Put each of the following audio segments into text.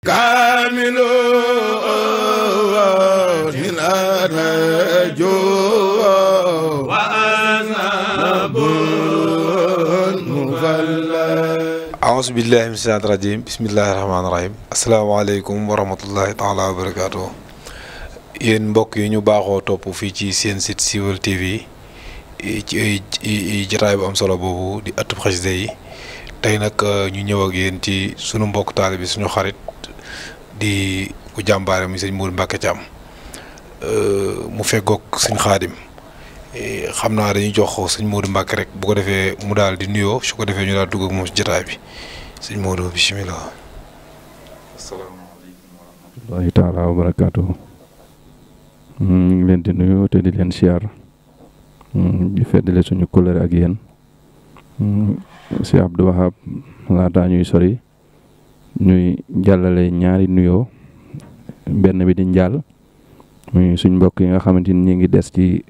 كامل الأرجو وأذهب المفلل أعوذ بالله من الشيطان الرجيم بسم الله الرحمن الرحيم السلام عليكم ورحمة الله تعالى وبركاته yéen mbokk yi ñu baaxoo topp fii ci seen site Siweul TV ci jotaay bu am solo boobu di ëttub xasida yi tey nag ñu ñëw ak yéen ci sunu mbokk taalibe bi suñu xarit di ku jàmbaare mi sëñ Modou Mbacké Thiam mu feggoog sëñ Xaadim xam naa dañuy jox sëñ Modou Mbacké rek bu ko defee mu daal di nuyoo su ko defee ñu daal dugg ak moom ci jotaay bi sëñ Modou bisimilah. asalaamaaleykum wa rahmatullahi taala wa barakaatuhu. ñu ngi leen di nuyu te di leen siyaar di feddale suñu kóllëre ak yéen si Abdou Wahab laataa ñuy sori ñuy jàllale ñaari nuyoo benn bi di njaal muy suñ mbokk yi nga xamante ni ñi ngi des ci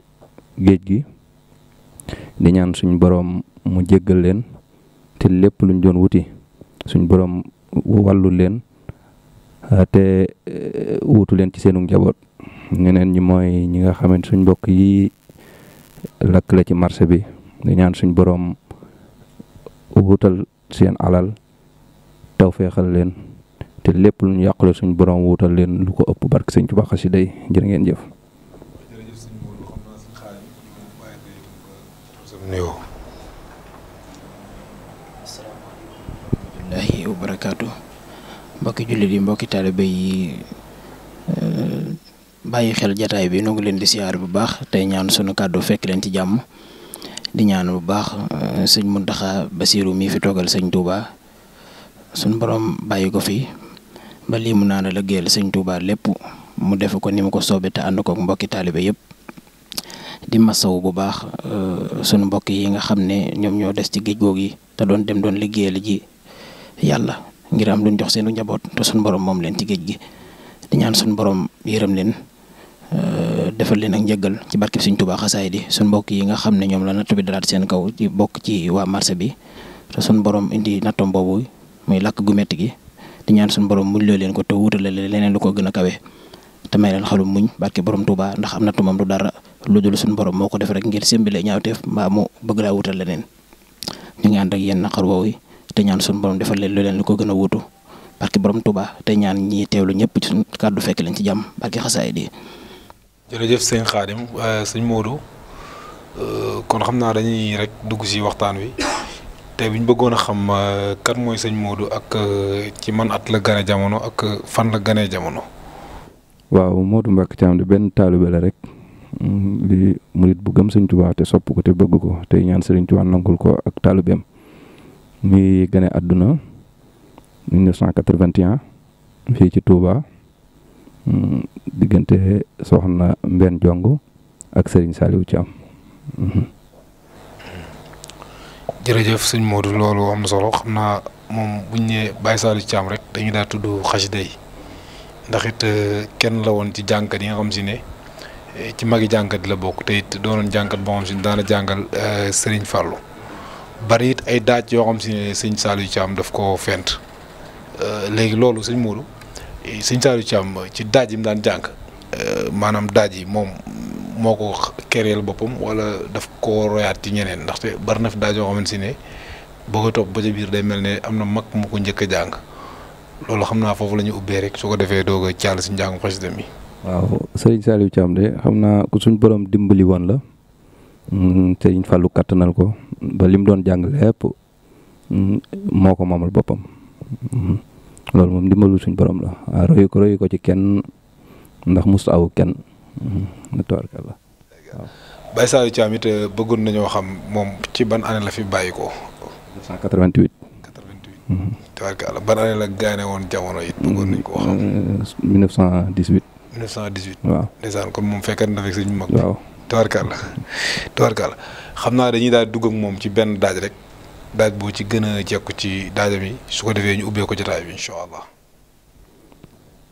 géej gi di ñaan suñ boroom mu jéggal leen te lépp luñ doon wuti suñ boroom wàllu leen te wutu leen ci seenu njaboot. ñeneen ñi mooy ñi nga xamante suñ mbokk yi lakk la ci marché bi di ñaan suñ boroom wutal seen alal taw feexal leen te lépp lu ñu yàqule suñ boroom wutal leen lu ko ëpp barke sëñ Tuubaa xasida yi jërë ngeen jëf. jërëjëf sëñ Modou xam naa sëñ Xaadim nuyoo. asalaamaaleykum wa rahmatullaahi wa barakaatu mbokki jullit yi mbokki taalibe yi bàyyi xel jataay bi nu ngi leen di siyaar bu baax tey ñaan sunu kàddu fekk leen ci jàmm di ñaan bu baax sëñ Muntaxa Basiiru mi fi toogal sëñ Touba sunu borom bàyyi ko fi ba lii mu naan la géel sëñ Touba lépp mu def ko ni mu ko soobee te ànd kook mbokki taalibe yëpp di masaw bu baax sunu mbokk yi nga xam ne ñoom ñoo des ci géej googu yi te doon liggéeyal ji yàlla ngir am luñ jox seenu njaboot te sunu borom moom leen ci géej gi di ñaan sunu borom yërëm leen. defal leen ak njëggal ci barkeb Sëñ Tuubaa xasaay di suñ mbokk yi nga xam ne ñoom la natt bi dalaat seen kaw ci bokk ci waa marché bi te suñ borom indi nattom boobu muy lakk gu metti gi di ñaan suñ borom muñ loo leen ko te wutale leneen lu ko gën a kawe te may leen xalum muñ barke borom Tuubaa ndax am nattu moom du dara lu dul suñ borom moo ko def rek ngir sémbile ñaawteef mbaa mu bëgg laa wutal leneen ñu ngi ànd ak yéen naqar woowu te ñaan suñ borom defal leen lu leen lu ko gën a wutu barke borom Tuubaa te ñaan ñi teewlu ñëpp ci suñ kàddu fekk leen ci jàmm barke xasaay di jërëjëf sëñ Xaadim sëñ Modou kon xam naa dañuy rek dugg ci waxtaan wi te bu ñu bëggoon a xam kan mooy sëñ Modou ak ci man at la gane jamono ak fan la gane jamono. waaw Modou Mbacké Thiam di benn taalibe la rek di murit bu gëm sëñ Tuubaa te sopp ko te bëgg ko te ñaan sëriñ Tuubaa nangul ko ak taalibeem muy gane àdduna 1981 fii ci Touba. diggante soxna Mbène Jong ak Serigne Saliou Thiam. jërëjëf sëñ Modou loolu am na solo xam naa moom bu ñu nee Baye Saliou Thiam rek dañuy daal tudd xasida yi ndax it kenn la woon ci jànkat yi nga xam si ne ci magi jànkat yi la bokk te it doonoon jànkat boo xam si ne daana jàngal Serigne Fallou bari it ay daaj yoo xam si ne sëñ Saliou Thiam daf ko fent léegi loolu sëñ Modou. sëñ Saliou Thiam ci daaj yi mu daan jàng maanaam daaj yi moom moo ko kereel boppam wala daf ko royaat ci ñeneen ndaxte bari na fi daaj yoo xamante ne boo ko topp ba ca biir day mel ne am na mag mu ko njëkk a jàng loolu xam naa foofu la ñu ubbee rek su ko defee doog a jàll si njàngu xasida mi. waaw sëriñ Saliou Thiam de xam naa ku suñ borom dimbali woon la sëriñ Fallou kattanal ko ba lim doon jàng lépp moo ko moomal boppam. loolu moom dimbalu suñ borom la waaw royu ko ci kenn ndax musta aw kenn na tabarkalla waaw. Baye Saliou Thiam it bëggoon nañoo xam moom ci ban année la fi bàyyi ko. 1988. 88. tabarkalla ban année la gaane woon jamono it bëggoon nañ ko xam. 1918. 1918. waaw ndeysaan kon moom fekk na fekk sëñ mag. waaw tabarkalla xam naa dañuy daal dugg ak moom ci benn daaj rek. daaj boo ci gën a jekku ci daajam yi su ko defee ñu ubbee ko jotaay bi incha allah.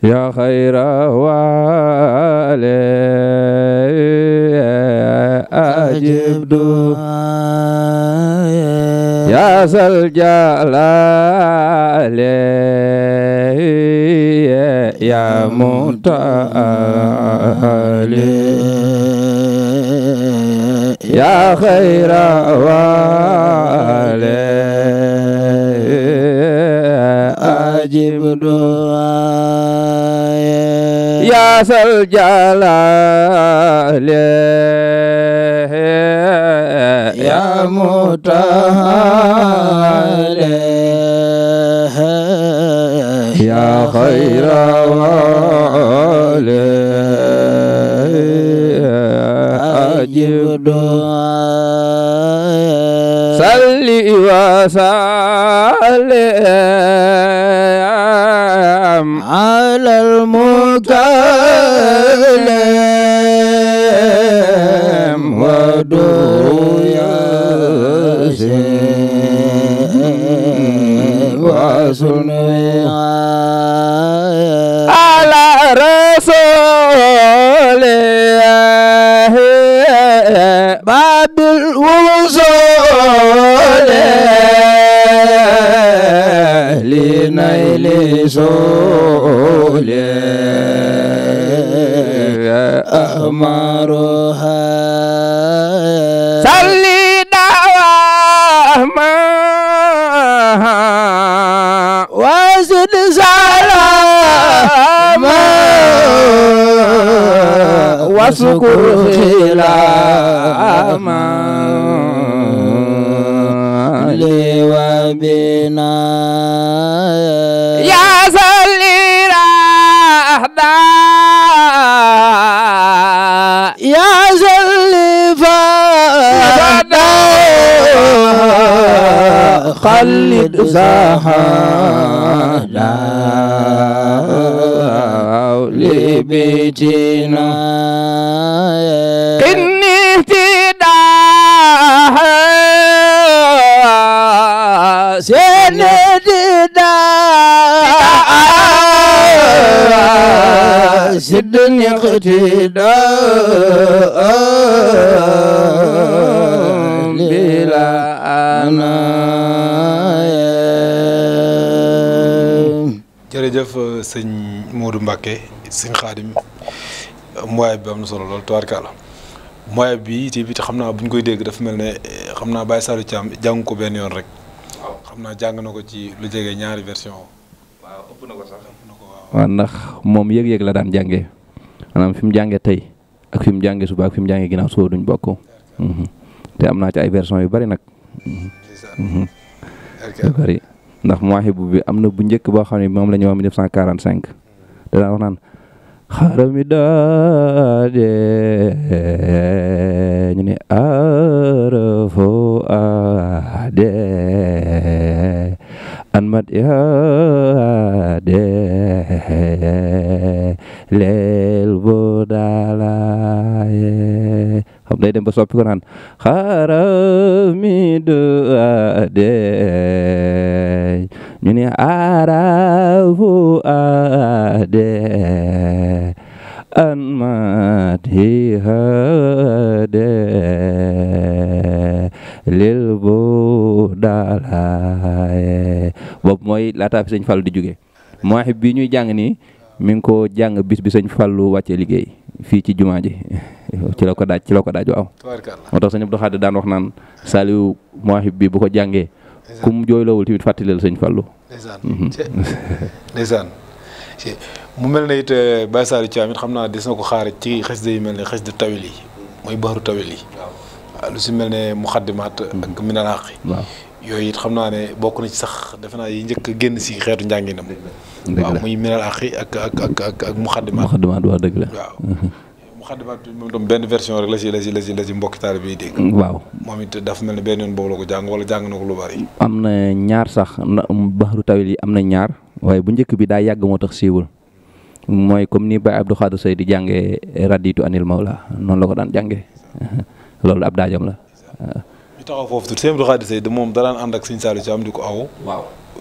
yaa xayra waale ajib yaa sal jalaale يا متعالي يا خير والي أجب دعائي يا ذا الجلال يا متعالي يا خير والي أجب دعائي صل وسلم على المكلم ودعو ياسين وسنوي على رسول باب الوصول لنيل سول أمرها صلي دواما وزد سلاما واسكر خلاما لي وبنا يا صلي رحدا يا صلي فدا خلد زهدا لبيتنا إني اهتداء سنددا سدني اقتداء بلا أنا jërëjëf sëñ Modou Mbacké sëñ Xaadim mooy bi am na solo lool tubaarkàlla mooy bi tamit xam naa bu ñu koy dégg dafa mel ne xam naa Baye Saliou Thiam jàng ko benn yoon rek xam naa jàng na ko ci lu jege ñaari version waaw ëpp na ko sax waaw ndax moom yëg-yëg la daan jàngee maanaam fi mu jàngee tey ak fi mu jàngee suba ak fi mu jàngee ginnaaw suba duñ bokk te am naa ci ay version yu bari nag yu bari ndax Mawaahibu bi am na bu njëkk boo xam ne moom la ñu wax 1945 danaa wax naan xarami daade ñu ne arafo ade an mat yaade leel bo daalaye xam day dem ba soppi ko naan xarami daade ñu ne arafo ade an mat yaade leel bo daalaye boobu mooy laataa fi sëñ Fallu di jóge Mawahib bi ñuy jàng nii mi ngi ko jàng bis bi sëñ Fallu wàccee liggéey fii ci jumaa ji ci la ko daaj waaw moo tax sëñ Abdou Khadre daan wax naan Saliou Mawahib bi bu ko jàngee ku mu jooylawul tamit fàttaleel sëñ Fallu ndeysaan mu mel ne it Baye Saliou Thiam it xam naa des na ko xaar ci xasida yi mel ne xasida tawil yi mooy baxaru tawil yi waaw lu si mel ne muxaddimaat ak minal haqi yooyu it xam naa ne bokk na ci sax defe naa yi njëkk a génn si xeetu njànginam waaw muy minal haqi ak muxaddimaat waaw dëgg la waaw muxaddimaat moom tam benn version rek la si mbokki taalibe yi dégg waaw moom it dafa mel ne benn yoon boobu la ko jàng wala jàng na ko lu bari am na ñaar sax baxaru tawil yi am na ñaar waaye bu njëkk bi daa yàgg moo tax siiwul mooy comme ni Baye Abdou Khadre Seye di jàngee raditu anil mawla noonu la ko daan jàngee loolu ab daajam la ñu taxaw foofu tuuti sëñ Abdou Khadre Seye moom danaan ànd ak sëñ Saliou Thiam di ko aw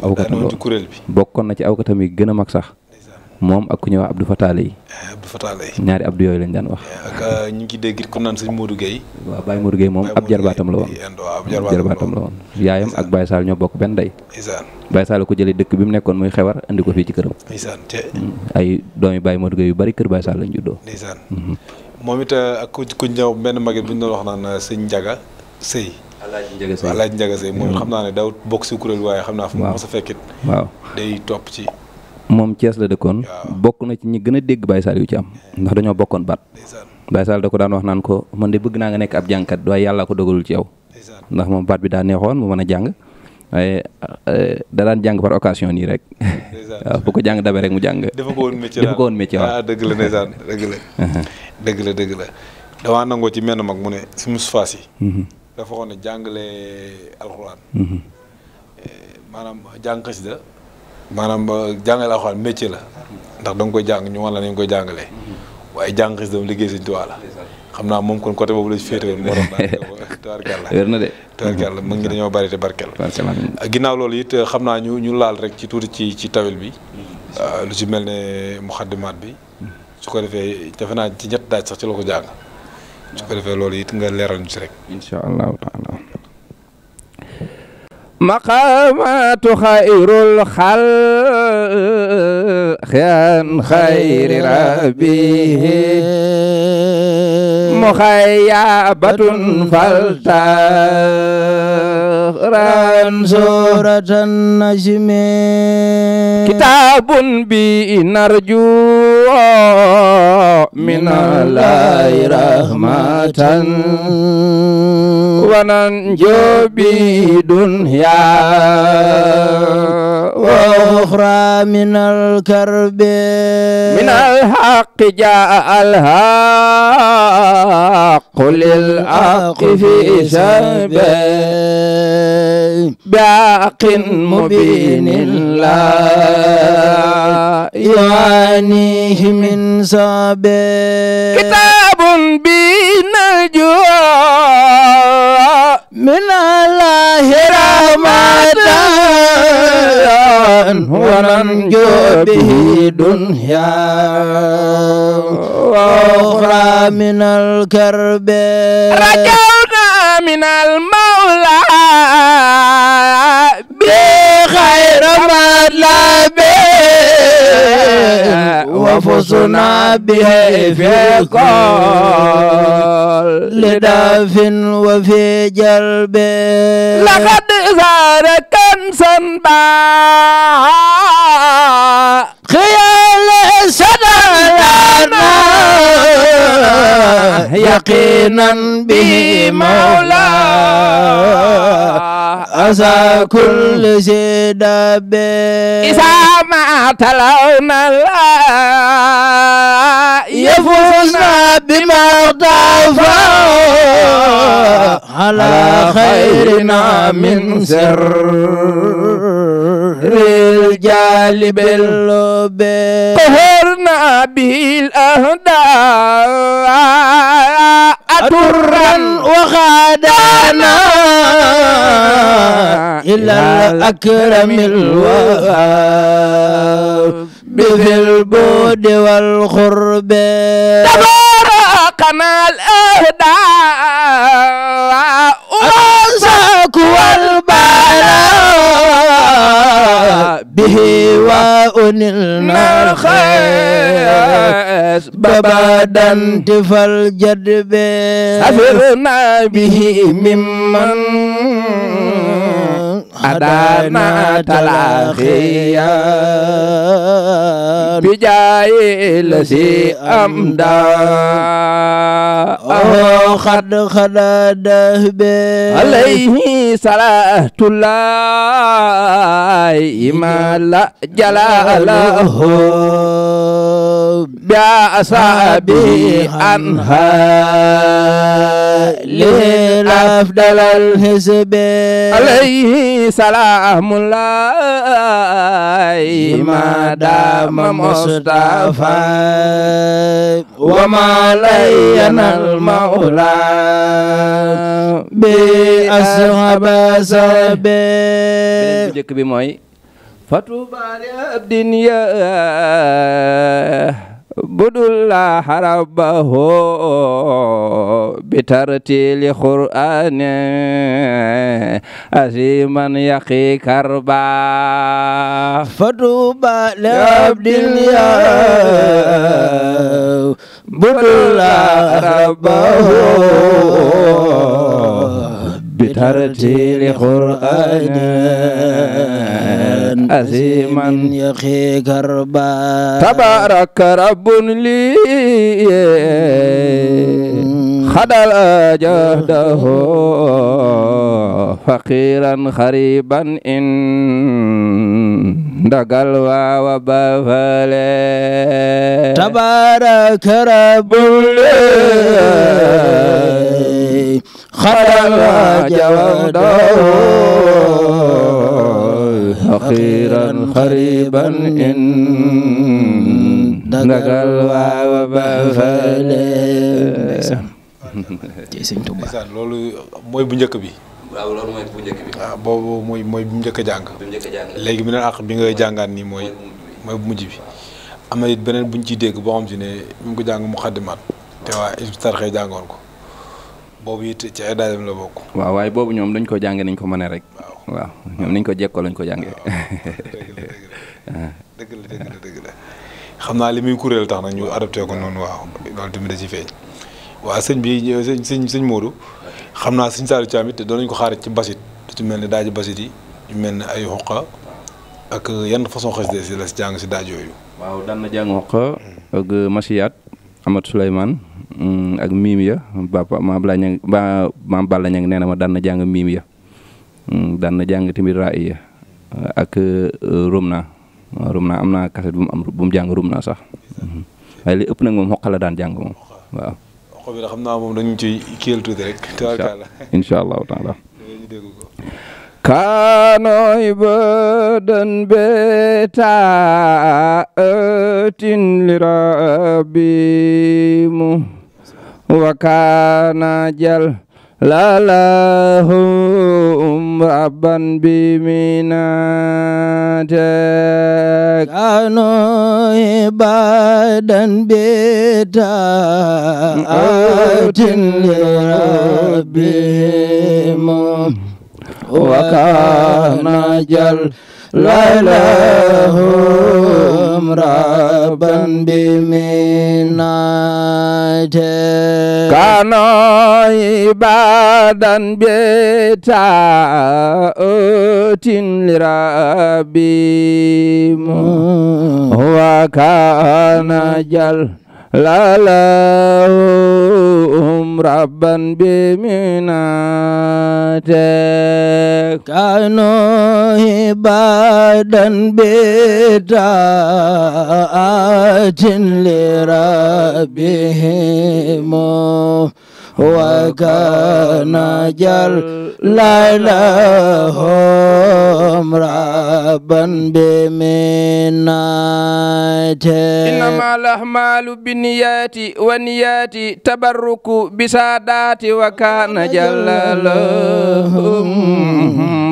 awkatam ci kuréel bi bokkoon na ci awkatam yi gën a mag sax moom ak ku ñuy wax Abdou Fatale yi. Abdou Fatale yi. ñaari Abdou yooyu lañ daan wax. ak ñu ngi dégg ku naan sëñ Modou Gueye. waaw Baye Modou Gueye moom ab jarbaatam la woon. ab jarbaatam la woon. yaayam ak Baye Sall ñoo bokk benn ndey. ndeysaan. Baye Sall ko jëlee dëkk bi mu nekkoon muy xewar andi ko fii ci këram. ndeysaan te. ay doomi Baye Modou Gueye yu bari kër Baye Sall lañ juddoo. ndeysaan. moom it ak ku ñëw benn magit bu ñu doon wax naan sëñ Ndiaga Sëy. Alaaji Ndiaga Sëy moom xam naa ne daw bokk si kuréel waaye xam naa fu mu mos a fekkit. waaw day topp ci. moom Thiès la dëkkoon. bokk na ci ñi gën a dégg Baye Sall yu ci am. ndax dañoo bokkoon baat. Baye Sall da ko daan wax naan ko man de bëgg naa nga nekk ab jàngkat waaye yàlla ko dogalul ci yow. ndax moom baat bi daa neexoon mu mën a jàng waaye da daan jàng par occasion nii rek. waaw bu ko jàng dabe rek mu jàng. dafa ko woon métier waaw dëgg la ndeysaan dëgg la. damaa nangoo ci menn mag mu ne si Moustapha Sy dafa waxoon ne jàngale alxuraan. maanaam jàng xasida maanaam jàngale alxuraan métier la ndax da nga koy jàng ñu wan la nañ koy jàngalee waaye jàng xasida dama liggéey Sëñ Tuubaa la xam naa moom kon côté boobu la ci féete woon moo tax tubaarkàlla wér na de tubaarkàlla mag ñi dañoo bari te barkel ginnaaw loolu it xam naa ñu laal rek ci tuuti ci tawil bi lu ci mel ne muxaddimaat bi su ko defee defe naa ci ñett daaj sax ci la ko jàng su ko defee loolu it nga leeral ñu ci rek insha allahu taala maqaamatu xayrul xalqi an xayri rabbihi muxayyabatun faltaxran suratan najmi kitaabun bi narju minallahi rahmatan wa nanju bi dunya وأخرى من الكرب من الحق جاء الحق للحق في سبيل بحق مبين لا يعانيه من سبيل كتاب بين الجوع من الله رحمة وننجو به دنيا وأخرى من الكرب رجونا من المولى بخير مطلب وفزنا به في كل دف وفي جلب لقد زار كنسا خيال سدلنا يقينا به مولى أسى كل سدب إذا ما تلونا لا يفوزنا بما اغتفى على خيرنا من سر الجالب اللب قهرنا به الأهداء أترا وخادانا إلى الأكرم الوهاب بذي البود والخرب تباركنا الأهداء وانساك والبلاء به وأنلنا الخير ببادا انتفى الجدب سافرنا به ممن هدانا تلاخيا بجاي الذي أمدى خد دهب عليه صلاة الله ما لا جلاله بأصحابه أنها للأفضل الحسب عليه سلام الله ما دام مصطفى وما لينا المولى بأصحاب سبيل. Fatuba li abdin ya الله ربه بترتيل قرآن عظيما يقي كربا فطوبى لعبد يعبد الله ربه بترتيل قرآن عظيما يقي كربا تبارك رب لي خدل جهده فقيرا خريبا إن دقل وبفلي تبارك رب لي خدل جهده فقيرا خريبا إن دقل وبفلي loolu mooy bu njëkk bi. waaw loolu mooy bu njëkk bi. ah boobu mooy bu njëkk a jàng. léegi beneen àq bi nga jàngaat nii mooy bu mujj bi. am na it beneen buñ ciy dégg boo xam si ne mu ngi ko jàng mu xaddimaat te waa Hizbut Tarqiyyah jàngoon ko boobu it ci ay daayam la bokk. waaw waaye boobu ñoom dañ ko jàngee nañ ko mënee rek. waaw ñoom niñ ko jekkoo lañ ko jàngee. dëgg la xam naa li muy kuréel tax nag ñu adopté ko noonu waaw loolu tamit da ci feeñ. waaw sëñ bi sëñ Modou xam naa sëñ Saliou Thiam it doon nañu ko xaarit ci basit lu ci mel ni daaji basit yi yu mel ni ay xoqa ak yan façon xasida si la si jàng si daaj yooyu. waaw daan na jàng xoqa ak Masiyaat Amadou Souleymane ak miim ya maam Balla Ñang nee na ma daan na jàng miim ya daan na jàng tamit raay ya ak Rumna am naa kaset bu mu jàng Rumna sax waaye li ëpp nag moom xoqa la daan jàng moom waaw. xob bi xam naa moom dañu ci kiyal tuuti rek. incha allahu taala. kaano ibadan beta atin lirabimu wa kana jal lalahum rabban biminate kaano ibadan beta atin lirabimu wa kana jal lalahum rabban biminate kano ibadan beta atin lirabimu wa kana jal lalahum rabban biminate kano ibadan beta atin lirabihimu wa kana jal lalahum rabban biminate innama lahmalu binniyati wa niyati tabarruku bisadati wa kana jalalahum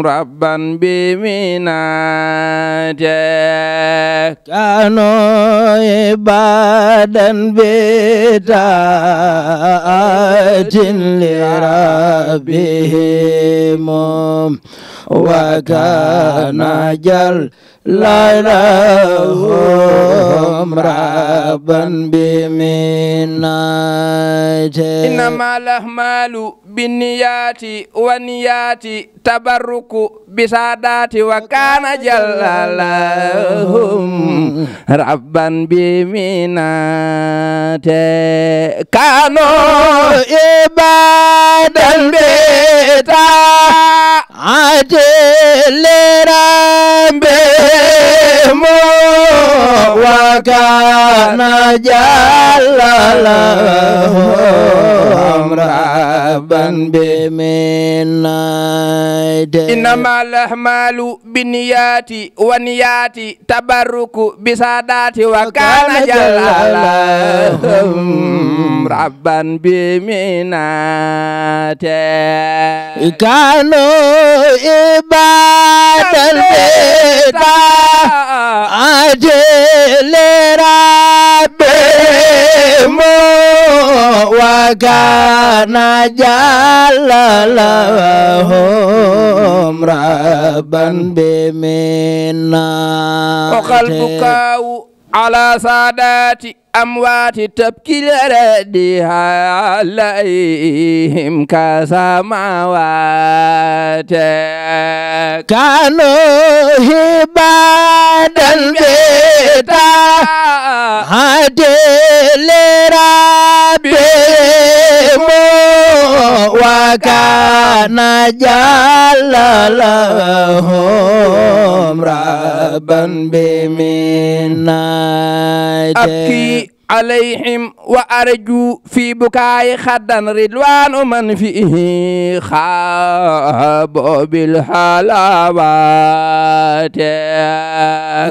rabban biminate kano ibadan beta atin lirabihim wa kana jal lalahum rabban biminate innama lahmalu binniyati wa niyati tabarruku bisadati wa kana jalalahum rabban biminate kano ibadan beta atilirambemu wa kana jalalahum rabban biminate innama lahmalu binniyati wa niyati tabarruku bisadati wa kana jalalahum rabban biminate kano ibadan beta atilirambemu وكان جل لهم ربا بمنا وقلبك على سادات أموات تبكي لردها عليهم كسماوات كانوا عبادا بيتا عدل ربهم وكان جل لهم ربا بمنات أبكي عليهم وأرجو في بكاء خدا رضوان من فيه خاب بالحلاوات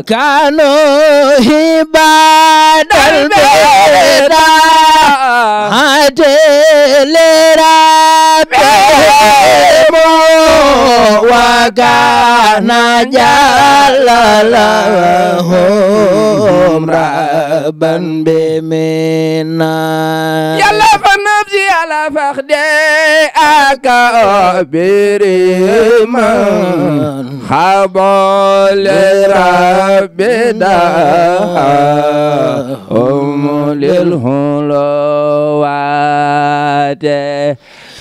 كانوا عباد البيت عدل ربهم وكان جل لهم ربا بمنا يلا فنفسي على فخدي أكابر من خبال ربي داهم للهلوات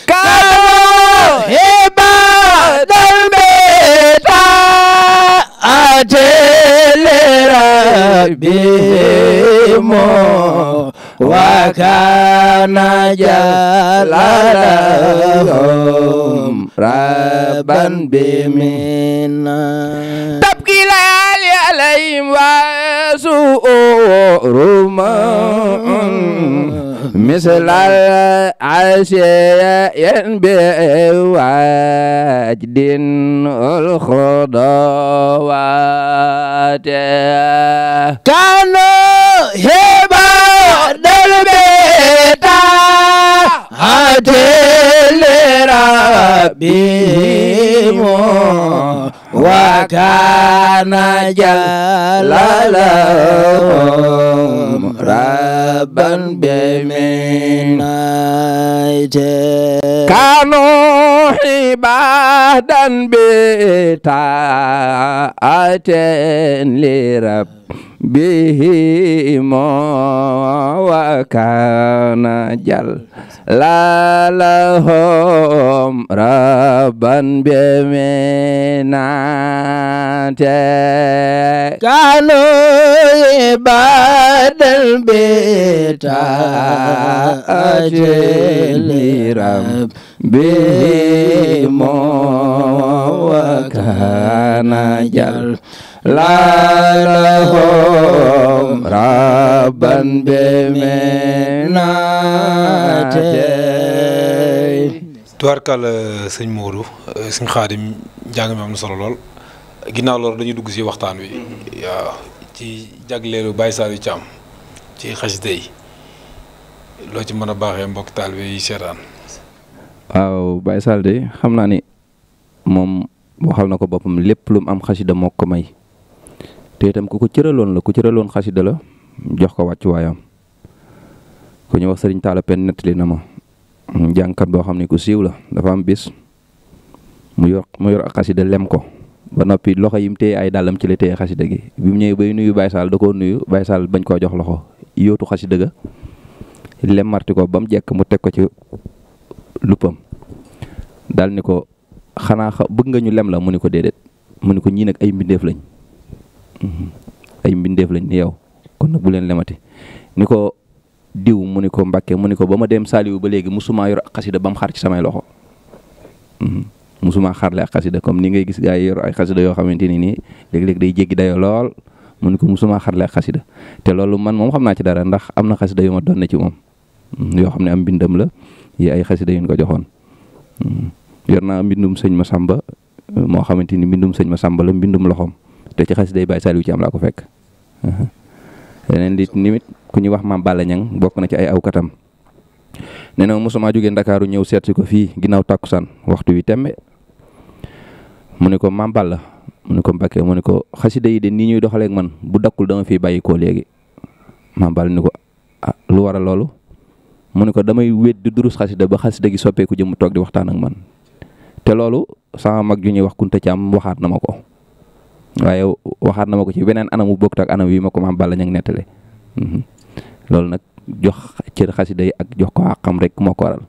كانوا عباد البيت أجل ربهم وكان جل لهم ربا بمنا تبكي ليالي عليهم وسؤر مثل العشاء بوجد الخضوات كانوا عباد البيت عدل ربهم وكان جل لهم ربا بمنات كانوا عبادا بطاعة لربهم وكان جل لهم ربا بمنات كانوا عباد البيت أجل ربهم وكان جل لهم ربا بمنات tubaarkal sëñ Modou sëñ Xaadim jàng mi am na solo lool ginnaaw loolu dañuy dugg ci waxtaan wi waaw ci jagleelu Baye Saliou Thiam ci xasida yi loo ci mën a baaxee mbokk taalibe yi seetaan. waaw Baye Sall de xam naa ni moom waxal na ko boppam lépp lu mu am xasida moo ko may te itam ku ko cëraloon la ku cëraloon xasida la jox ko wàccuwaayam ku ñu wax Sëriñ Talla Pen nettali na ma jàngkat boo xam ne ku siiw la dafa am bis mu yor ak xasida lem ko ba noppi loxo yi mu téye ay dàllam ci la téye xasida gi bi mu ñëwee bay nuyu Baye Sall da koo nuyu Baye Sall bañ koo jox loxo yóotu xasida ga lem marti ko ba mu jekk mu teg ko ci luppam daal ni ko xanaa bëgg nga ñu lem la mu ni ko déedéet mu ni ko ñii nag ay mbindeef lañ ay mbindeef lañ ni yow kon nag bu leen lemati ni ko diw mu ni ko Mbàkke mu ni ko ba ma dem Saliou ba léegi musuma yor ak xasida ba mu xar ci samay loxo musuma xarle ak xasida comme ni ngay gis gaa yi yor ay xasida yoo xamante ni nii léeg-léeg day jéggi dayoo lool mu ni ko musuma xarle ak xasida te loolu man moom xam naa ci dara ndax am na xasida yu ma doon ne ci moom yoo xam ne am mbindam la yi ay xasida yu ñu ko joxoon yor naa mbindum sëñ Masamba moo xamante ni mbindum sëñ Masamba la mbindum loxoom te ci xasida yi Baye Saliou Thiam laa ko fekk leneen li nimit ku ñuy wax Maam Balla Ñang bokk na ci ay awkatam nee na mosuma jógee Ndakaaru ñëw seet si ko fii ginnaaw tàkkusaan waxtu wi tembe mu ne ko Maam Balla mu ne ko Mbàkke mu ne ko xasida yi de nii ñuy doxaleeg man bu dakkul dama fii bàyyi koo léegi Maam Balla ni ko ah lu waral loolu mu ne ko damay wéet di durus xasida ba xasida gi soppeeku jëm toog di waxtaan ak man te loolu sama mag ju ñuy wax Kunta Caam waxaat na ma ko waaye waxaat na ma ko ci beneen anamu bokkut ak anam wi ma ko maam Balla ña ngi nettale loolu nag jox cër xasida yi ak jox ko àqam rek moo ko waral.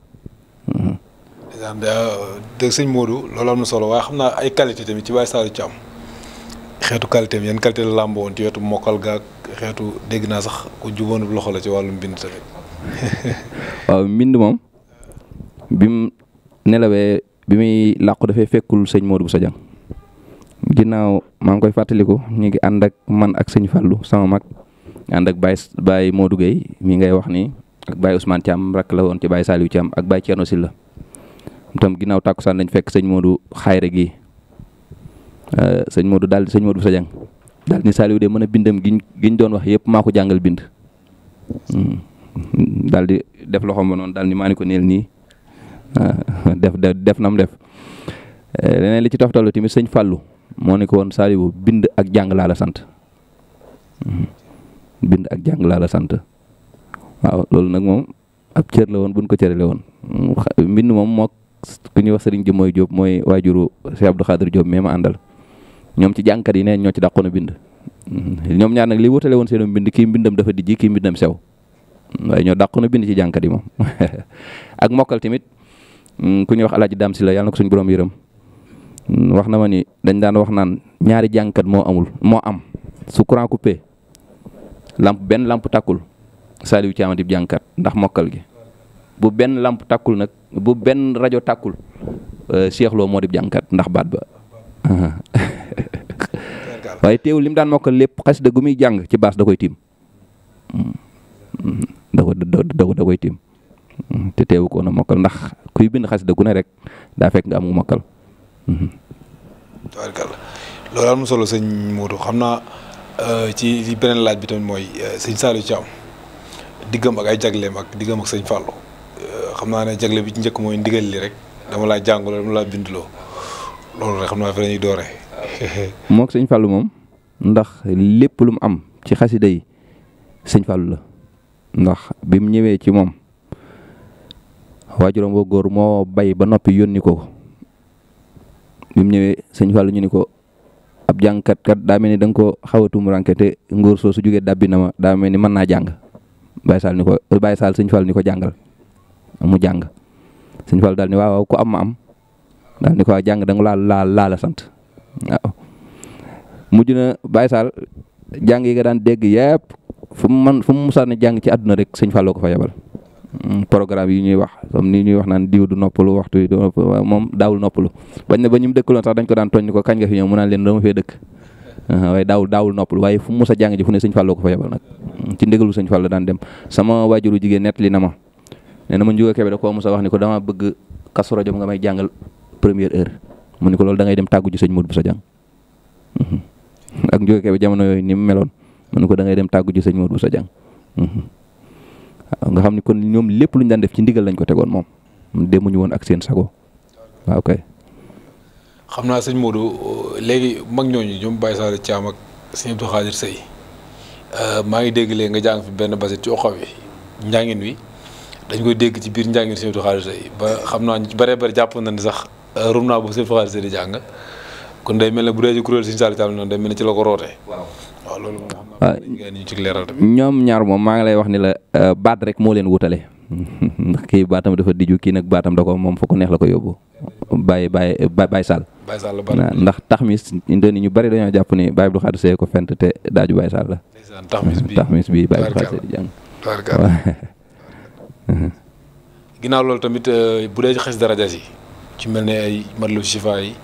dëgg sëñ Modou loolu am na solo waaye xam naa ay qualité tamit ci Baye Saliou Thiam xeetu qualité am yan qualité la làmboo woon ci wetu mokkal gaag xeetu dégg naa sax ku juboon loxo la ci wàllum mbind tamit. waaw mbind moom bi mu nelawee bi muy làqu dafay fekkul sëñ Modou Bousso Dieng ginnaaw maa ngi koy fàttaliku ñu ngi ànd ak man ak sëñ Fallou sama mag ànd ak Baye Modou Gueye mi ngay wax ni ak Baye Ousmane Thiam rakk la woon ci Baye Saliou Thiam ak Baye Thierno Sylla tam ginnaaw tàkkusaan lañ fekk sëñ Modou xayre gi sëñ Modou Bousso Dieng daal ni Saliou de mën a bindam giñ doon wax yëpp maa ko jàngal bind daal di def loxoom ba noonu daal ni maa ni ko neel nii def nam def leneen li ci toftalu tamit sëñ Fallou moo ne ko woon Saliou bind ak jàng laa la sant bind ak jàng laa la sant waaw loolu nag moom ab cër la woon buñ ko cërale woon mbind moom moo ku ñuy wax Serigne Jëmooy Diop mooy waajuru Cheikh Abdou Khadir Diop mais ma àndal ñoom ci jàngkat yi neen ñoo ci dàqoon a bind ñoom ñaar nag li wutale woon seen mbind kii mbindam dafa dijji kii mbindam sew waaye ñoo dàqoon a bind ci jàngkat yi moom ak mokkal tamit ku ñuy wax Alaaji Daam Sylla yàlla na ko suñu borom yërëm wax na ma ni dañ daan wax naan ñaari jàngkat moo am su courant coupé benn lamp tàkkul Saliou Thiam di jàngkat ndax mokkal gi bu benn lamp tàkkul nag bu benn rajo tàkkul Cheikh Lo moo di jàngkat ndax baat ba waaye teewul li mu daan mokkal lépp xasida gu muy jàng ci baas da koy tiim da koy tiim te teewu ko na mokkal ndax kuy bind xasida gu ne rek daa fekk nga am mokkal. tabarkalla loolu am na solo sëñ Modou xam naa ci beneen laaj bi tamit mooy sëñ Saliou Thiam diggam ak ay jagleem ak diggam ak sëñ Fallou xam naa ne jagle bi ci njëkk mooy ndigal li rek dama laa jàngaloo dama laa bindloo loolu rek xam naa fi la ñuy dooree. moog sëñ Fallou moom ndax lépp lu mu am ci xasida yi sëñ Fallou la ndax bi mu ñëwee ci moom waajuram boo góor moo bay ba noppi yónni ko bi mu ñëwee sëñ Fallou ñu ni ko ab jàngkat kat daa mel ni da nga ko xaw a tumuraanke te ngóor soo su jógee dabbi na ma daa mel ni mën naa jàng Baye Sall sëñ Fallou ni ko jàngal mu jàng sëñ Fallou daal ni waaw ku am ma am daal ni ko waa jàng da nga laala sant waaw mujj na Baye Sall jàng yi nga daan dégg yëpp fu mu musaan jàng ci àdduna rek sëñ Fallou ko fa yebal programme yi ñuy wax comme ni ñuy wax naan diw du noppalu waxtu yi moom daawul noppalu bañ na ba ñu mu dëkkaloon sax dañ ko daan tooñ ni ko kañ nga fi ñëw mu naan leen dama fee dëkk waaye daawul noppalu waaye fu mu mus a jàng ji fu ne sëñ Fallou ko fa yebal nag ci ndigalu sëñ Fallou daan dem sama waajuru jigéen nettali na ma nee na ma Njuga Kebe da koo mus a wax ni ko dama bëgg Kazu Rajab nga may jàngal première heure mu ni ko loolu da ngay dem tàggu ji sëñ Modou Bousso Dieng ak Njuga Kebe jamono yooyu ni mu meloon mu ni ko da ngay dem tàggu ji sëñ Modou Bousso Dieng waaw nga xam ni kon ñoom lépp lu ñu daan def ci ndigal lañ ko tegoon moom demuñu woon ak seen sago waaw kay. xam naa sëñ Modou léegi mag ñooñu ñoom Baye Saliou Thiam ak sëñ Abdou Khadir Seye maa ngi dégg léegi nga jàng fi benn basit ci oxaw yi njàngin wi dañ koy dégg ci biir njàngin sëñ Abdou Khadir Seye ba xam naa ñu ci bëree bëri jàpp na ni sax rum naa boobu sëñ Abdou Khadir Seye di jàng kon day mel ne bu dee ci kuréel sëñ Saliou Thiam noonu day mel ne ci la ko rootee. waaw loolu moom xam naa ñu ci leeral tamit. ñoom ñaar moom maa ngi lay wax ni la baat rek moo leen wutale ndax kii baatam dafa diju kii nag baatam da ko moom fu ko neex la ko yóbbu Baye Sall. ndax taxmis ni ñu bari dañoo jàpp ni Baye Abdou Khadir Seye ko fent te daaju Baye Sall la. taxmis bi Baye Abdou Khadir Seye di jàng. ginnaaw loolu tamit bu dee ci xes daraja yi ci mel ne ay matlu shifa yi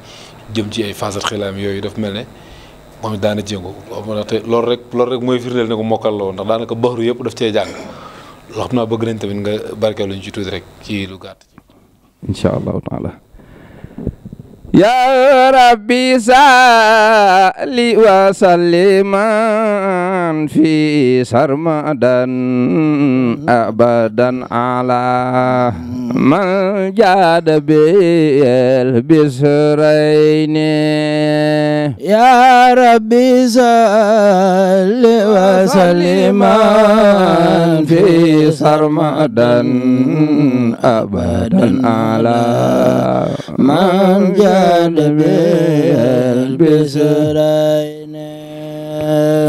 jëm ci ay faasat xilaam yooyu daf mel ne moom it daana jéngu te loolu rek mooy firndeel ne ko mokkal la woon ndax daanaka baxru yëpp daf cee jàng loo xam naa bëgg nañ tamit nga barkeelu ñu ci tuuti rek ci lu gàtt. incha allahu taala. ya rabbi salli wa salliman fi sarmadan abadan ala man jada bil bisrayni ya rabbi salli wa salliman في سرمدا أبدا على من جاد بالبسرين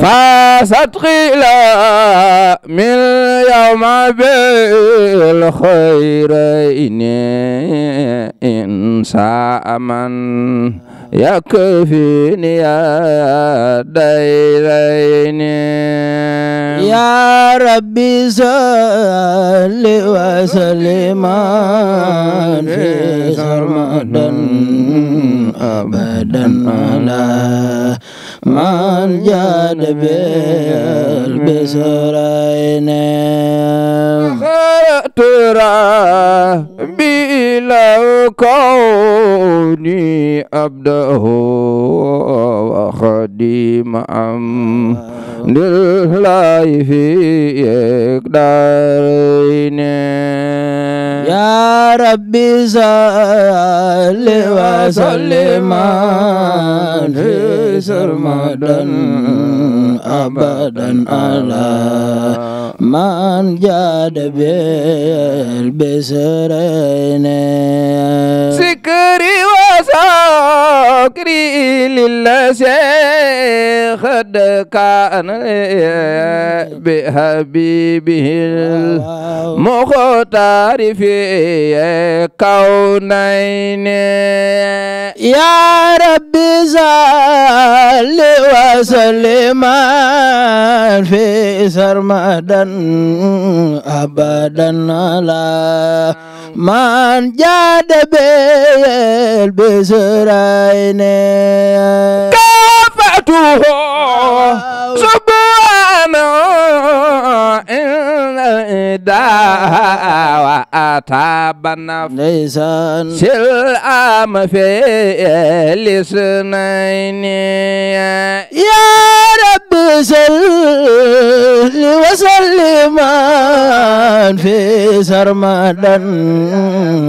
فاست خلا من يوم بالخيرين إن شاء من يكفيني يا ديرين يا ربي صل وسلم في سرمدا أبدا على من جاد بالبسرين ترى بلا كوني أبده وخديم لله في إقدارين يا ربي صل وسلم في سرمدا أبدا على من جاد بالبسرين سكري وسكري للذي قد كان بحبيبه المختار في كونين يا ربي صل وسلم في سرمدا أبدا على من جاد بالبسرين كافته سبحانه إن دعوة أتابنا سلام في لسنين يا ربي صل وسلم في سرمدا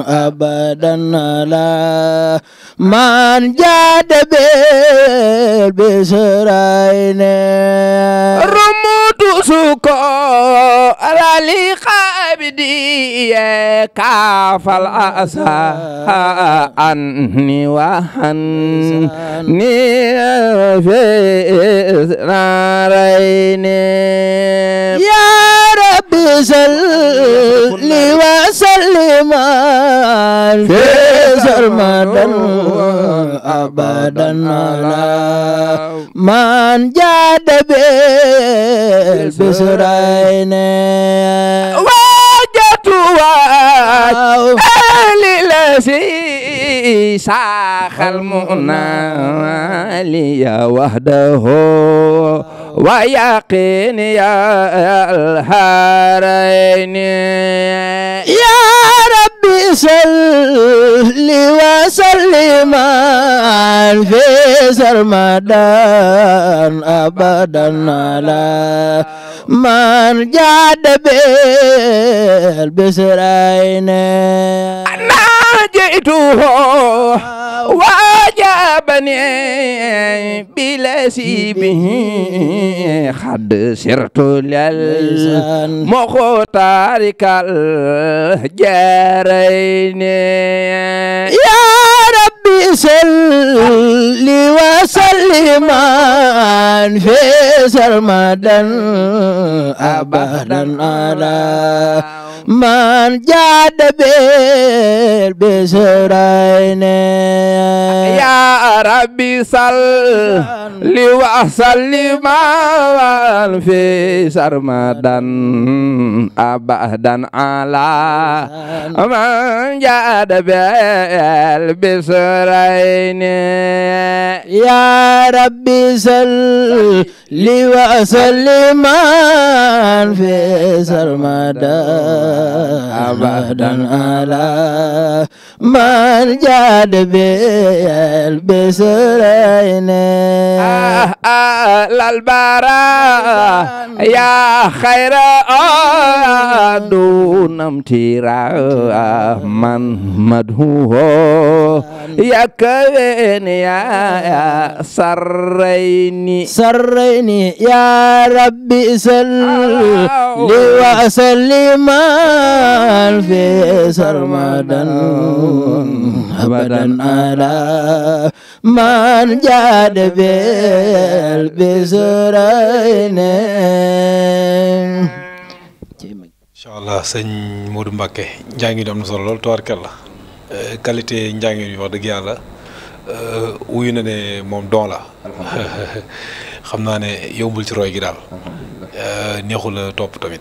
أبدا على من جاد بالبسرين رموت سكو على لقابدي كاف الأسى عني وحني في نارين يا ربي صل وسلم في سرمدا أبدا على من جاد بالبسرين وجدت للذي ساخ المنى لي وحده ويقين يا الهارين يا ربي صل وسلم في سرمدا أبدا على من جاد بالبسرين ناجيته وجابني بلسي به قد سرت للمختار كالجارين يا ربي صل وسلم في سرمدا أبدا على من جاد بالبسرين يا ربي صل وسلم في سرمدا أبدا على من جاد بالبسرين يا ربي صل وسلم في سرمدا أبدا على من جاد بالبسرين للبراء يا خير دونم تيرا من مدهوه يا كوين يا سريني يا ربي صل وسلم في سرمدا أبدا على من جاد بالبسرين. incha allah sëñ Modou Mbacké njàng yi am na solo lool tubaarkalla qualité njàng yi wax dëgg yàlla wuyu na ne moom don la xam naa ne yombul ci roy gi daal neexul a topp tamit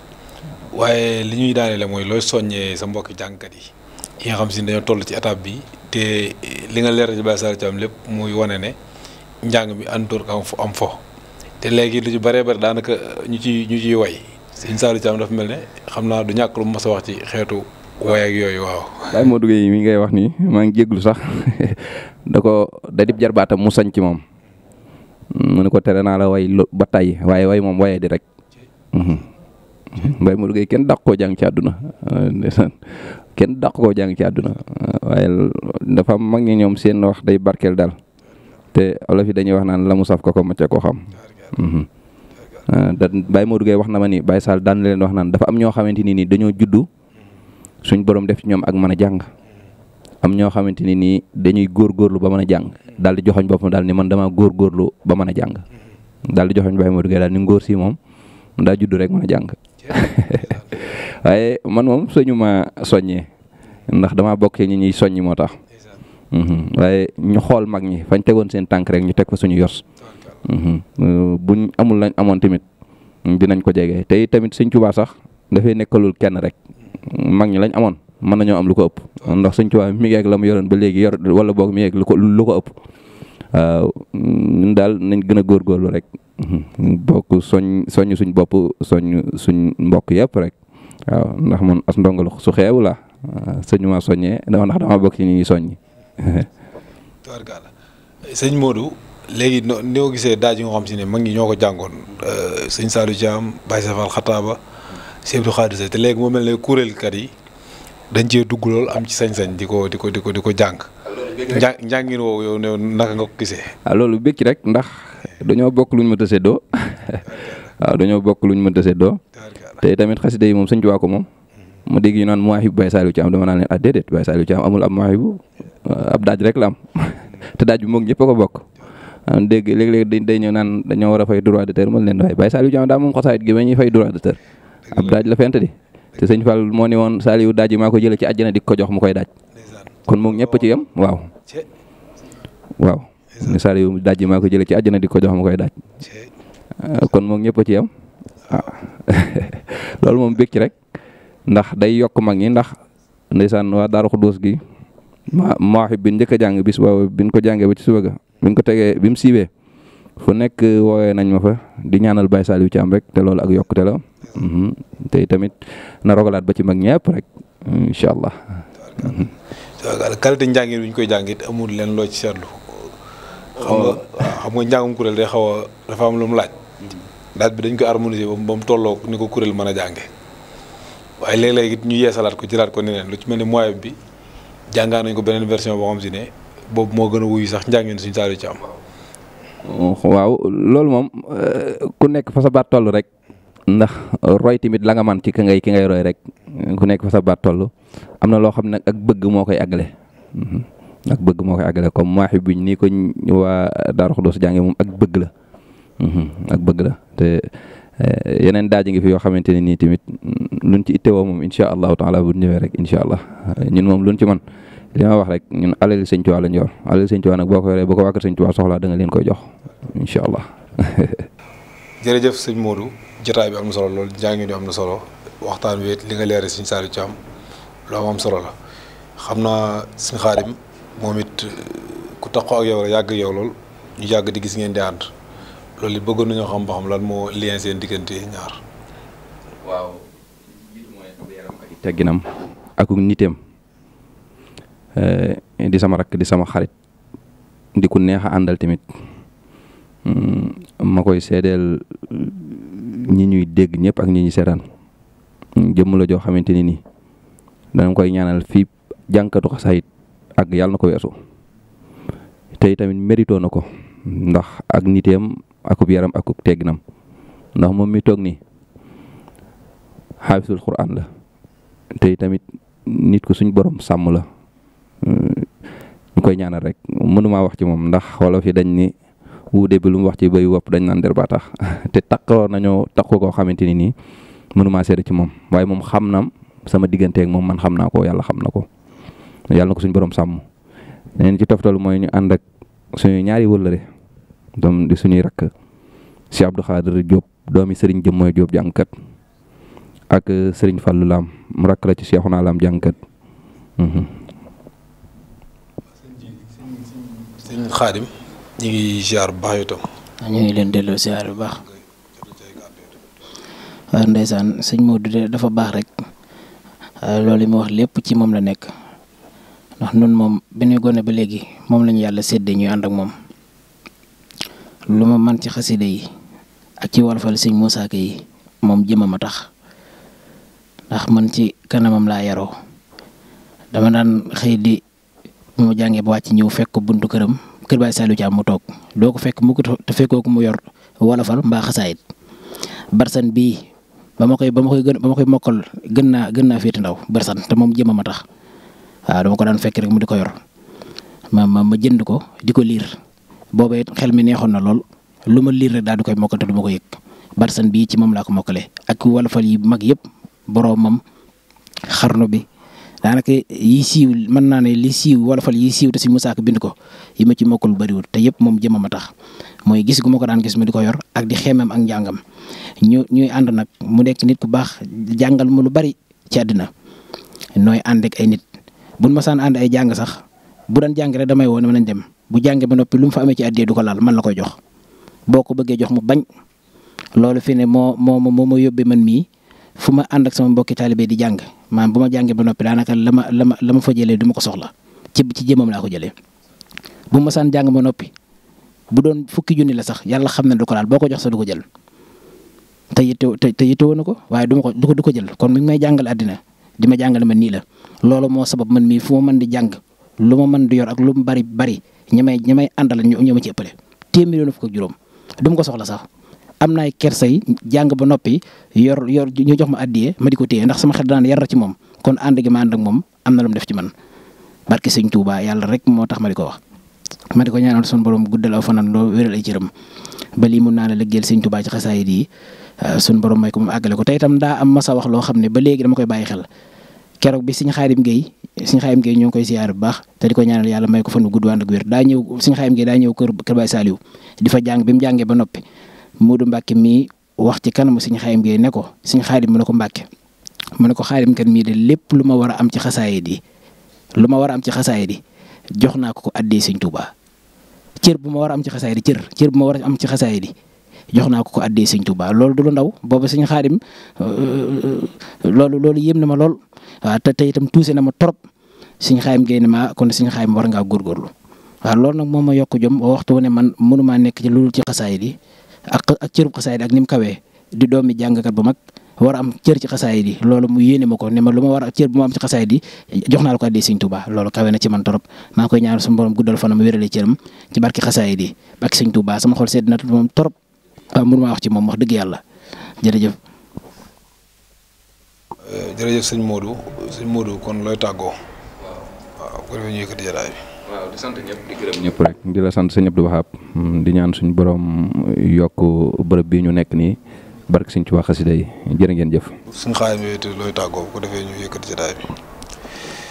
waaye li ñuy daaneele mooy looy soññee sa mbokki jàngkat yi nga xam si dañoo toll ci étape bi te li nga leer ci Baye Saliou Thiam lépp muy wane ne njàng mi àndoor am fo te léegi lu ci bëree bëri daanaka ñu ciy way sëñ Saliou Thiam dafa mel ne xam naa du ñàkk lu mu mës a wax ci xeetu way ak yooyu waaw. Baye Modou Gueye mi ngay wax nii maa ngi jéglu sax da dib jarbaatam mu sañ ci moom mu ne ko tere naa la way ba tàyyi waaye way moom waye di rek Baye Modou Gueye kenn dàq koo jàng ci àdduna ndeysaan kenn dàq koo jàng ci àdduna waaye dafa mag ñi ñoom seen wax day barkeel daal te olof yi dañuy wax naan la mu saf ko macca koo xam. Baye Modou Gueye wax na ma ni Baye Sall daan leen wax naan dafa am ñoo xamante ni nii dañoo juddu suñ borom def ci ñoom ak mën a jàng am ñoo xamante ni nii dañuy góorgóorlu ba mën a jàng daal di joxoñ boppam daal ni man dama góorgóorlu ba mën a jàng daal di joxoñ Baye Modou Gueye daal ni ngóor si moom daa juddu rek mën a jàng waaye man moom suñu ma soññee ndax dama bokk ñi ñuy soññi moo tax waaye ñu xool mag ñi fañ tegoon seen tànk rek ñu teg fa suñu yos buñ amul lañ amoon tamit dinañ ko jege te tamit Sëñ Tuubaa sax dafay nekkalul kenn rek mag ñi lañ amoon mën nañoo am lu ko ëpp ndax Sëñ Tuubaa mi ngi ak la mu yoroon ba léegi yor wala boog mi ngi ak lu ko ëpp waaw ñun daal nañ gën a góorgóorlu rek bokk soññ suñ bopp soññ suñ mbokk yëpp rek waaw ndax man as ndongalu su xeebu la sëñu ma soññee ndax dama bokk ci ñi soññi. tubaarkalla sëñ Modou léegi ni ko gisee daaj yi nga xam si ne mag ñi ñoo ko jàngoon sëñ Saliou Thiam Baye Safal Xataaba Sëñ Abdou Khadir te léegi moo mel ne kuréelkat yi dañ cee dugg lool am ci sañ-sañ di ko jàng. njàngin woowu yow ne naka nga ko gisee. loolu bëgg rek ndax dañoo bokk luñ mënta séddoo waaw dañoo bokk luñ mënta séddoo te tamit xasida yi moom Sëñ Tuubaa ko moom. ma dégg ñu naan Mawahib Baye Saliou Thiam dama naan leen déedéet Baye Saliou Thiam amul ab Mawahib ab daaj rek la am te daaj bi moom ñëpp a ko bokk. dégg léeg-léeg day ñëw naan dañoo war a fay droit d'auteur mën leen waaye Baye Saliou Thiam daa moom xasaayit gi ba ñuy fay droit d'auteur ab daaj la fent di te sëñ Fall moo ni woon Saliou daaj yi maa ko jëlee ci àjjana di ko jox mu koy daaj kon moom ñëpp ci yem waaw ne Saliou daaj yi maa ko jëlee ci àjjana di ko jox mu koy daaj kon moom ñëpp ci yem loolu moom bég ci rek ndax day yokk mag ñi ndax ndeysaan waa Daaru Xudoos gi Mawahib bi njëkk a jàng bis boobu biñ ko jàngee ba ci suba ga biñ ko tegee bi mu siiwee fu nekk woowee nañ ma fa di ñaanal Baye Saliou Thiam rek te loolu ak yokkute la te tamit na rogalaat ba ci mag ñëpp rek incha allah. qualité njàngin bi ñu koy jàng it amul leen loo ci seetlu. xam nga njàngum kuréel day xaw a dafa am lu mu laaj. daal bi dañ koy harmoniser ba mu tolloo ni ko kuréel mën a jànge waaye léeg-léeg it ñu yeesalaat ko jëlaat ko neneen lu ci mel ni Mawahib bi jàngaan nañ ko beneen version boo xam si ne boobu moo gën a wuyu sax njàngin Sëñ Saliou Thiam. waaw loolu moom ku nekk fa sa baat toll rek ndax roy tamit la nga man ci ki ngay roy rek ku nekk fa sa baat toll am na loo xam ne ak bëgg moo koy àggale ak bëgg moo koy àggale comme Mawahib bi nii ko waa Daaru Xudoos jànge moom ak bëgg la ak bëgg la te yeneen daaj ngi fi yoo xamante ne nii tamit luñ ci ittewoo moom incha allahu taala bu ñëwee rek incha allah ñun moom luñ ci man li ma wax rek ñun alal Sëñ Tuubaa lañ yor alal Sëñ Tuubaa nag boo ko yoree bu ko wàkkat Sëñ Tuubaa soxlaa da nga leen koy jox incha allah. jërëjëf sëñ Modou jotaay bi am na solo lool njàng mi am na solo waxtaan wi li nga leeral Sëñ Saliou Thiam loo am solo la xam naa Sëñ Xaadim moom it ku taxaw ak yow la yàgg yow lool ñu yàgg di gis ngeen di ànd loolu it bëggoon nañoo xam ba xam lan moo lien seen diggante ñaar. waaw jiitu mooy am yaram ak tegginam ak niteem di sama rakk di sama xarit di ku neex a àndal tamit ma koy seedeel ñi ñuy dégg ñëpp ak ñi ñuy seetaan jëmm la joo xamante ni nii danañ koy ñaanal fii jànkatu xasaayit ak yàlla na ko weesu tey tamit mérito na ko ndax ak niteem akub yaram akub tegginam ndax moom mi toog nii xaafisul Qur'an la tey tamit nit ko suñ borom sàmm la ñu koy ñaanal rek mënumaa wax ci moom ndax wala fi dañ ni wuude bi lu mu wax ci bay wopp dañ naan der baa tax te takkoo nañoo takko koo xamante ni nii mënumaa seede ci moom waaye moom xam na sama digganteeg moom man xam naa ko yàlla xam na ko yàlla na ko suñ borom sàmm neen ci toftalu mooy ñu ànd ak suñu ñaari wëllëre doom di suñuy rakk si Abdou Khadir Diop doomi Serigne Jëm mooy Diop jàngkat ak Serigne Fallou Lam mu rakk la ci Cheikhouna Lam jàngkat. sëñ Xaadim ñu ngi ziar bu baax itam. ñu ngi leen delloo ziar bu baax. waaw ndeysaan sëñ Modou de dafa baax rek loolu yi mu wax lépp ci moom la nekk ndax nun moom bi ñu gone ba léegi moom lañu yàlla séddee ñuy ànd ak moom lu ma man ci xasida yi ak ci wolofal sëñ Moussa Ka yi moom jëmam a tax ndax man ci kanamam laa yaroo dama daan xëy di bu ma jàngee ba wàcc ñëw fekk ko buntu këram kër Baay Saliou Thiam mu toog doo ko fekk mu ko te fekkoo ko mu yor wolofal mbaa xasaayit barsan bii ba ma koy mokkal gën naa féete ndaw barsan te moom jëmam a tax waaw dama ko daan fekk rek mu di ko yor ma jënd ko di ko liir booba it xel mi neexoon na lool lu ma liir rek daal di koy mokkal te du ma ko yëg barsan bii ci moom laa ko mokkale ak wolofal yi mag yëpp boroomam xarnu bi daanaka yi siiw mën naa ne li siiw wolofal yi siiw te si Moussa Ka bind ko yi ma ci mokkul bariwul te yëpp moom jëmam a tax mooy gis gu ma ko daan gis mu di ko yor ak di xeemam ak njàngam ñuy ànd nag mu nekk nit ku baax jàngal ma lu bari ci àddina nooy ànd ak ay nit buñ ma saan ànd ay jàng sax bu daan jàng rek damay woo ne ma nañ dem bu jàngee ba noppi lu mu fa amee ci àddee du ko laal man la koy jox boo ko bëggee jox mu bañ loolu fi ne moo yóbbee man mii fu ma ànd ak sama mbokki taalibe di jàng maanaam bu ma jàngee ba noppi daanaka la ma fa jëlee du ma ko soxla ci jëmam laa ko jëlee bu ma saan jàng ba noppi bu doon fukki junni la sax yàlla xam ne du ko laal boo ko jox sax du ko jël te yittewoo na ko waaye du ko jël kon mi ngi may jàngal àddina di ma jàngale man nii la loolu moo sabab man mii fu ma mën di jàng lu ma mën di yor ak lu mu bari ñi may àndal ñoo ma ci ëppale téeméer fukk ak juróom du ma ko soxla sax am naay kersay jàng ba noppi yor ñu jox ma addiye ma di ko téye ndax sama xel daan yar ci moom kon ànd gi ma ànd ak moom am na lu mu def ci man barke sëñ Touba yàlla rek moo tax ma di ko wax ma di ko ñaanal son borom guddal aw fanaan loo wéral ay cëram ba lii mun naa la liggéeyal sëñ Touba ci xasaayid yi sun borom may ko mu àggale ko te itam daa am masa wax loo xam ne ba léegi dama koy bàyyi xel keroog bi Sëñ Xaadim Gueye ñoo ngi koy siyaar bu baax te di ko ñaanal yàlla may ko fan gudd ànd ak wér daa ñëw Sëñ Xaadim Gueye daa ñëw kër Baay Saliou di fa jàng bi mu jàngee ba noppi Moodu Mbàkke mii wax ci kanamu Sëñ Xaadim Gueye ne ko Sëñ Xaadim mu ne ko Mbàkke mu ne ko Xaadim kan mii de lépp lu ma war a am ci xasaayid yi jox naa ko addee Sëñ Tuubaa cër bu ma war a am ci xasaayid yi cër bu ma war a am ci xasaayid yi jox naa ko addee Sëñ Tuubaa loolu du lu ndaw boobu Sëñ Xaadim loolu yéem na ma lool waaw te itam tuuse na ma trop Sëñ Xaadim Gueye ne ma kon Sëñ Xaadim war ngaa góorgóorlu waaw loolu nag moom ma yokk jom waxtu wu ne man mënumaa nekk ci loolu ci xasaayid yi ak cërub xasaayid ak ni mu kawee di doomi jàngkat bu mag war a am cër ci xasaayid yi loolu mu yéene ma ko ne ma lu ma war a cër bu ma am ci xasaayid yi jox naa la ko addee Sëñ Tuubaa loolu kawe na ci man trop maa koy ñaanal suñu borom guddal fanam wéralee cëram ci barki xasaayid yi barki Sëñ Tuubaa sama xol sedd na moom trop waaw mënumaa wax ci moom wax dëgg yàlla jërëjëf. jërëjëf sëñ Modou kon looy tàggoo. waaw bu ko defee ñu yëkkati jataay bi. waaw di sant ñëpp di gërëm ñëpp rek di la sant sëñ Abdou Wahab di ñaan suñu borom yokk bërëb bii ñu nekk nii barke Sëñ Tuubaa xasida yi jërë ngeen jëf. suñu xaayam yooyu te looy tàggoo bu ko defee ñu yëkkati jataay bi.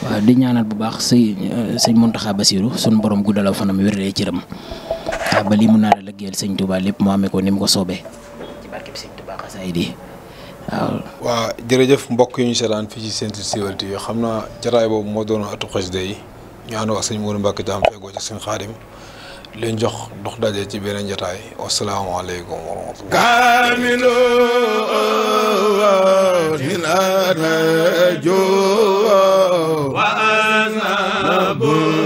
waaw di ñaanal bu baax sëñ Mountakha Bassirou suñu borom guddalaw fanam wéralee cëram waaw ba lii mun naa la liggéeyal Sëñ Tuubaa lépp mu amee ko ni mu ko soobee ci barke bi Sëñ Tuubaa xasaayid yi waaw. waa jërëjëf mbokk yi ñu seetaan fii ci Sen Siweul TV xam naa jataay boobu moo doon atu xasida yi ñu ànd ak sëñ Modou Mbacke Thiam feggoo ci sëñ Xaadim leen jox dox daje ci beneen jataay wasalaamaaleykum wa rahmatulah. kaamilo dina rajo wa ana بول